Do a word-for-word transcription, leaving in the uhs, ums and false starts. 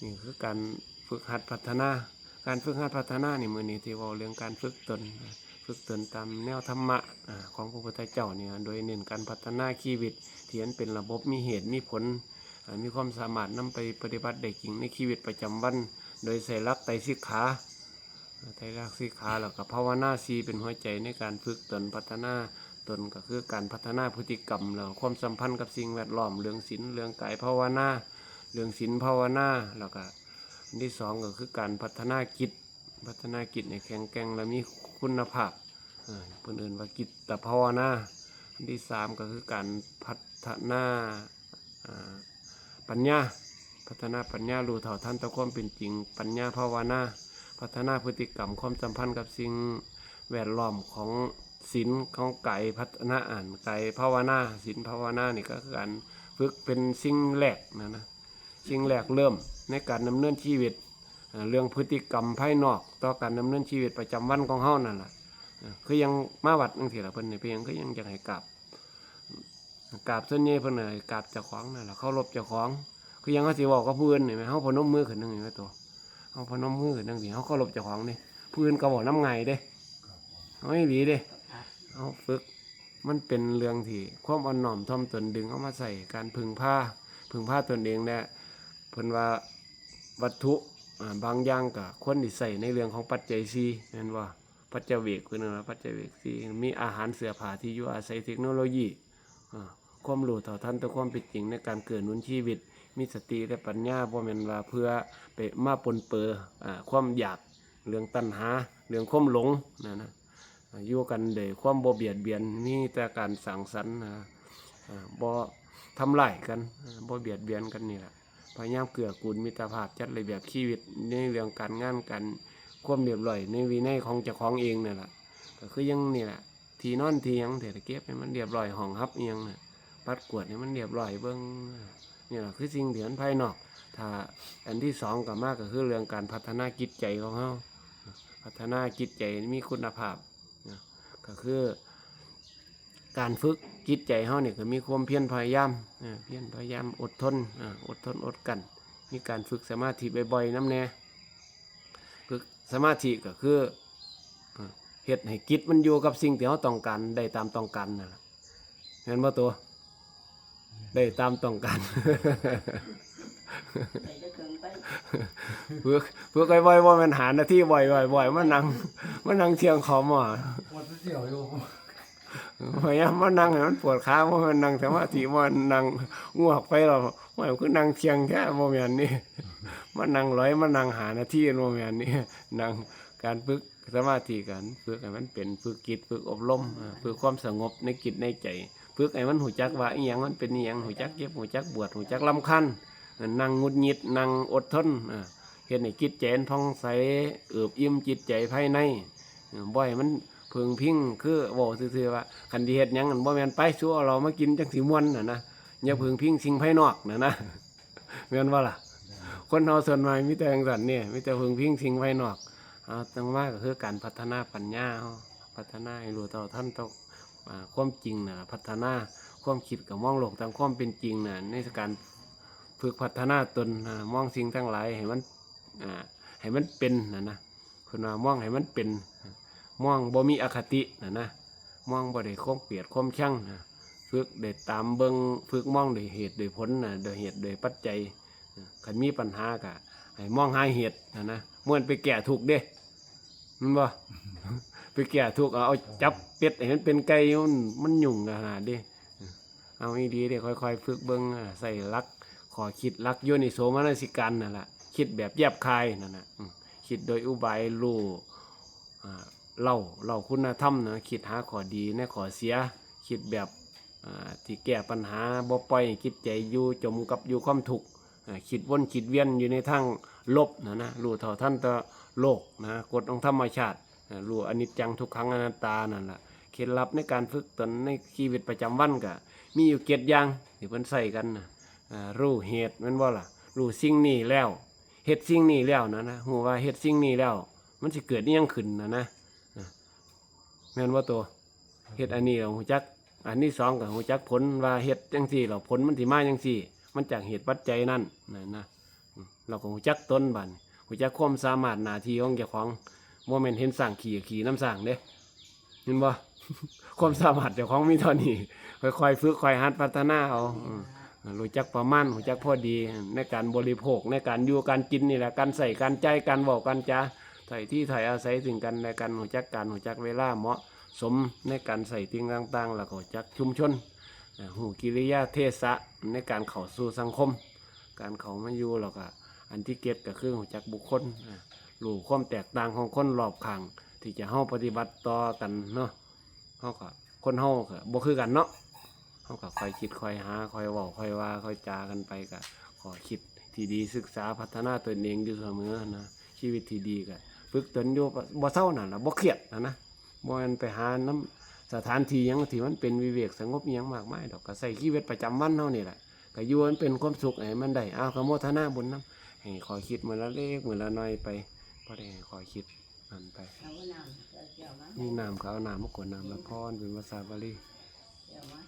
นี่คือการฝึกหัดพัฒนา การฝึกหัดพัฒนานี่มื้อนี้ที่เว้าเรื่องการฝึกตน ฝึกตนตามแนวธรรมะ อ่า ของพระพุทธเจ้านี่ โดยเน้นการพัฒนาชีวิตที่มันเป็นระบบ มีเหตุมีผล อ่า มีความสามารถนำไปปฏิบัติได้จริงในชีวิตประจำวัน โดยใช้หลักไตรสิกขา ไตรลักษณ์สิกขา แล้วก็ภาวนาสี่เป็นหัวใจในการฝึกตน พัฒนาตนก็คือการพัฒนาพฤติกรรม แล้วความสัมพันธ์กับสิ่งแวดล้อม เรื่องศีล เรื่องกายภาวนา เรื่องศีลภาวนา แล้วก็อันที่สองก็คือการพัฒนาจิต พัฒนาจิตให้แข็งแกร่งและมีคุณภาพ อ่า เพิ่นเอิ้นว่าจิตภาวนา อันที่สามก็คือการพัฒนา อ่า ปัญญา พัฒนาปัญญา รู้เท่าทันต่อความเป็นจริง ปัญญาภาวนา พัฒนาพฤติกรรม ความสัมพันธ์กับสิ่งแวดล้อมของศีล ของกาย พัฒนา อ่านกายภาวนา ศีลภาวนานี่ก็คือการฝึกเป็นสิ่งแรกนะนะ สิ่งแรกเริ่มในการดำเนินชีวิต อ่า เรื่องพฤติกรรมภายนอกต่อการดำเนินชีวิตประจำวันของเฮานั่นล่ะ อ่า คือยังมาวัดจังซี่ล่ะ เพิ่นนี่เพิ่นยัง คือยังอยากให้กราบ กราบส่วนใหญ่เพิ่นน่ะกราบเจ้าของนั่นล่ะ เคารพเจ้าของ คือยังเฮาสิเว้ากับผู้อื่นนี่แหม เฮาพนมมือขึ้นจั่งซี้แหม ตัว เฮาพนมมือขึ้นจั่งซี้ เฮาเคารพเจ้าของเด้ ผู้อื่นก็เว้านำง่ายเด้ เอาอีหลีเด้ เอาฝึก มันเป็นเรื่องที่ความอ่อนน้อมถ่อมตนดึงเอามาใช้ การพึ่งพา พึ่งพาตนเองแหละ เพิ่นว่าวัตถุ อ่า บางอย่างก็ควรสิใช้ในเรื่องของปัจจัยสี่ แม่นบ่ ปัจจเวก เพิ่นว่าปัจจเวกสี่ มีอาหาร เสื้อผ้า ที่อยู่อาศัย เทคโนโลยี อ่า ความรู้เท่าทันต่อความเป็นจริงในการเกื้อหนุนชีวิต มีสติและปัญญา บ่แม่นว่าเพื่อไปมาปนเปื้อ อ่า ความอยาก เรื่องตัณหา เรื่องความหลงนะนะ อ่า อยู่กันด้วยความบ่เบียดเบียน มีแต่การสร้างสรรค์นะ อ่า บ่ทำร้ายกัน อ่า บ่เบียดเบียนกันนี่แหละ พยายามเกื้อกูลมิตรภาพ จัดระเบียบชีวิตในเรื่องการงาน การความเรียบร้อยในวินัยของเจ้าของเองนั่นแหละ ก็คือยังนี่แหละ ที่นอนที่หยังเถอะ เก็บให้มันเรียบร้อย ห้องหับอิหยังน่ะ ปัดกวาดให้มันเรียบร้อยเบิ่ง นี่แหละคือสิ่งที่มันภายนอก ถ้าอันที่สองก็มาก็คือเรื่องการพัฒนาจิตใจของเฮา พัฒนาจิตใจให้มีคุณภาพนะ ก็คือการฝึกจิตใจเฮานี่ก็มีความเพียรพยายาม อ่า เพียรพยายาม อดทน อ่า อดทนอดกลั้น มีการฝึกสมาธิบ่อยๆนำแหน่ ฝึกสมาธิก็คือ อ่า เฮ็ดให้จิตมันอยู่กับสิ่งที่เฮาต้องการ ได้ตามต้องการนั่นล่ะ แม่นบ่ตัว ได้ตามต้องการ ใส่จะเคิงไป ฝึก ฝึกบ่อยๆ บ่แม่นหานาที บ่อยๆ บ่อยๆ มานั่ง มานั่งเที่ยงคอมอ่ะ ปวดเสียวอยู่ พยายามมานั่งให้มันปวดขา บ่แม่นนั่งสมาธิ บ่นั่งงวกไปหรอก ว่าคือนั่งเที่ยงแท้ บ่แม่นนี่ มานั่งร้อย มานั่งหานาที บ่แม่นนี่ นั่ง การฝึกสมาธิ การฝึกให้มันเป็น ฝึกจิต ฝึกอบรม อ่า ฝึกความสงบในจิตในใจ ฝึกให้มันฮู้จักว่าอีหยังมันเป็นอีหยัง ฮู้จักเจ็บ ฮู้จักปวด ฮู้จักรำคาญ นั่งหงุดหงิด นั่งอดทน อ่า เฮ็ดให้จิตใจมันผ่องใส เอิบอิ่มจิตใจภายใน อ่า บ่ให้มันเพิ่งพิง คือเว้าซื่อๆว่า คันสิเฮ็ดหยังนั่น บ่แม่นไป สู้เอาเหล้ามากินจั่งสิม่วนน่ะนะ อย่าเพิ่งพิงสิ่งภายนอกน่ะนะ แม่นบ่ล่ะ คนเฮาส่วนมากมีแต่จั่งซั้นนี่ มีแต่เพิ่งพิงสิ่งภายนอก เอา ต่อมาก็คือการพัฒนาปัญญาเฮา พัฒนาให้รู้เท่าทันต่อ อ่า ความจริงน่ะ พัฒนาความคิดก็มองโลกตามความเป็นจริงน่ะ ในการฝึกพัฒนาตน อ่า มองสิ่งทั้งหลายให้มัน อ่า ให้มันเป็นน่ะนะ เพิ่นว่ามองให้มันเป็น มองบ่มีอคติน่ะนะ มองบ่ได้ความเกลียดความชังนะ ฝึกได้ตามเบิ่ง ฝึกมองด้วยเหตุด้วยผลน่ะ ด้วยเหตุด้วยปัจจัย คันมีปัญหาก็ให้มองหาเหตุน่ะนะ บ่แม่นไปแก้ทุกข์เด้ แม่นบ่ ไปแก้ทุกข์ เอา เอาจับเป็ดให้มันเป็นไก่ มัน มันยุ่งขนาดเด้ เอาอีหลีเด้ ค่อยๆ ฝึกเบิ่ง อ่า ใช้หลัก ข้อคิดหลักโยนิโสมนสิการนั่นล่ะ คิดแบบแยบคายนั่นน่ะ อืม คิดโดยอุบายรู้ อ่า เล่า เล่าคุณธรรมนะ คิดหาข้อดีในข้อเสีย คิดแบบ อ่า ที่แก้ปัญหา บ่ปล่อยให้จิตใจอยู่จมกับอยู่ความทุกข์ อ่า คิดวนคิดเวียนอยู่ในทางลบน่ะนะ รู้เท่าทันต่อโลกนะ กฎของธรรมชาติ อ่า รู้อนิจจังทุกขังอนัตตานั่นล่ะ เคล็ดลับในการฝึกตนในชีวิตประจำวันก็มีอยู่เจ็ดอย่างที่เพิ่นใช้กันนะ อ่า รู้เหตุแม่นบ่ล่ะ รู้สิ่งนี้แล้ว เฮ็ดสิ่งนี้แล้วนะนะ ฮู้ว่าเฮ็ดสิ่งนี้แล้ว มันสิเกิดอิหยังขึ้นน่ะนะ อ่า แม่นบ่ตัว เฮ็ดอันนี้แล้วฮู้จัก อันที่สองก็ฮู้จักผลว่าเฮ็ดจั่งซี้แล้วผลมันสิมาจั่งซี้ มันจากเหตุปัจจัยนั่นน่ะนะ อืม เราก็ฮู้จักตนบัดนี้ ฮู้จักความสามารถหน้าที่ของเจ้าของ บ่แม่นเห็นช้างขี่ ขี่นำช้างเด้ เห็นบ่ ความสามารถเจ้าของมีเท่านี้ ค่อยๆ ฝึก ค่อยหัดพัฒนาเอา อืม รู้จักประมาณ รู้จักพอดี ในการบริโภค ในการอยู่การกินนี่แหละ การใช้การจ่าย การเว้าการจา ถ้อยทีถ้อยอาศัยซึ่งกันและกัน รู้จักการ รู้จักเวลาเหมาะสมในการใช้สิ่งต่างๆ แล้วก็รู้จักชุมชน อ่า ฮู้กิริยาเทศะในการเข้าสู่สังคม การเข้ามาอยู่ แล้วก็อันที่เจ็ดก็คือรู้จักบุคคล อ่า รู้ความแตกต่างของคนรอบข้าง ที่จะเฮาปฏิบัติต่อกันเนาะ เฮาก็ คนเฮาก็บ่คือกันเนาะ เฮาก็ค่อยคิดค่อยหา ค่อยเว้าค่อยว่า ค่อยจากันไป ก็ข้อคิดที่ดี ศึกษาพัฒนาตนเองอยู่เสมอนะ ชีวิตที่ดีก็ฝึกตนอยู่บ่เซานั่นล่ะ บ่เครียดนะนะ บ่แม่นไปหานำสถานที่หยังที่มันเป็นวิเวกสงบอิหยังมากมายดอก ก็ใช้ชีวิตประจำวันเฮานี่แหละ ก็อยู่ให้มันเป็นความสุขให้มันได้ อ้าว ก็โมทนาบุญนำ ให้ข้อคิดมื้อละเล็กมื้อละน้อยไป พอได้ให้ข้อคิดนั่นไป เอาน้ำเจ้ามา นี่น้ำ ก็เอาน้ำมากรวด น้ำละพร เป็นภาษาบาลี เจ้ามา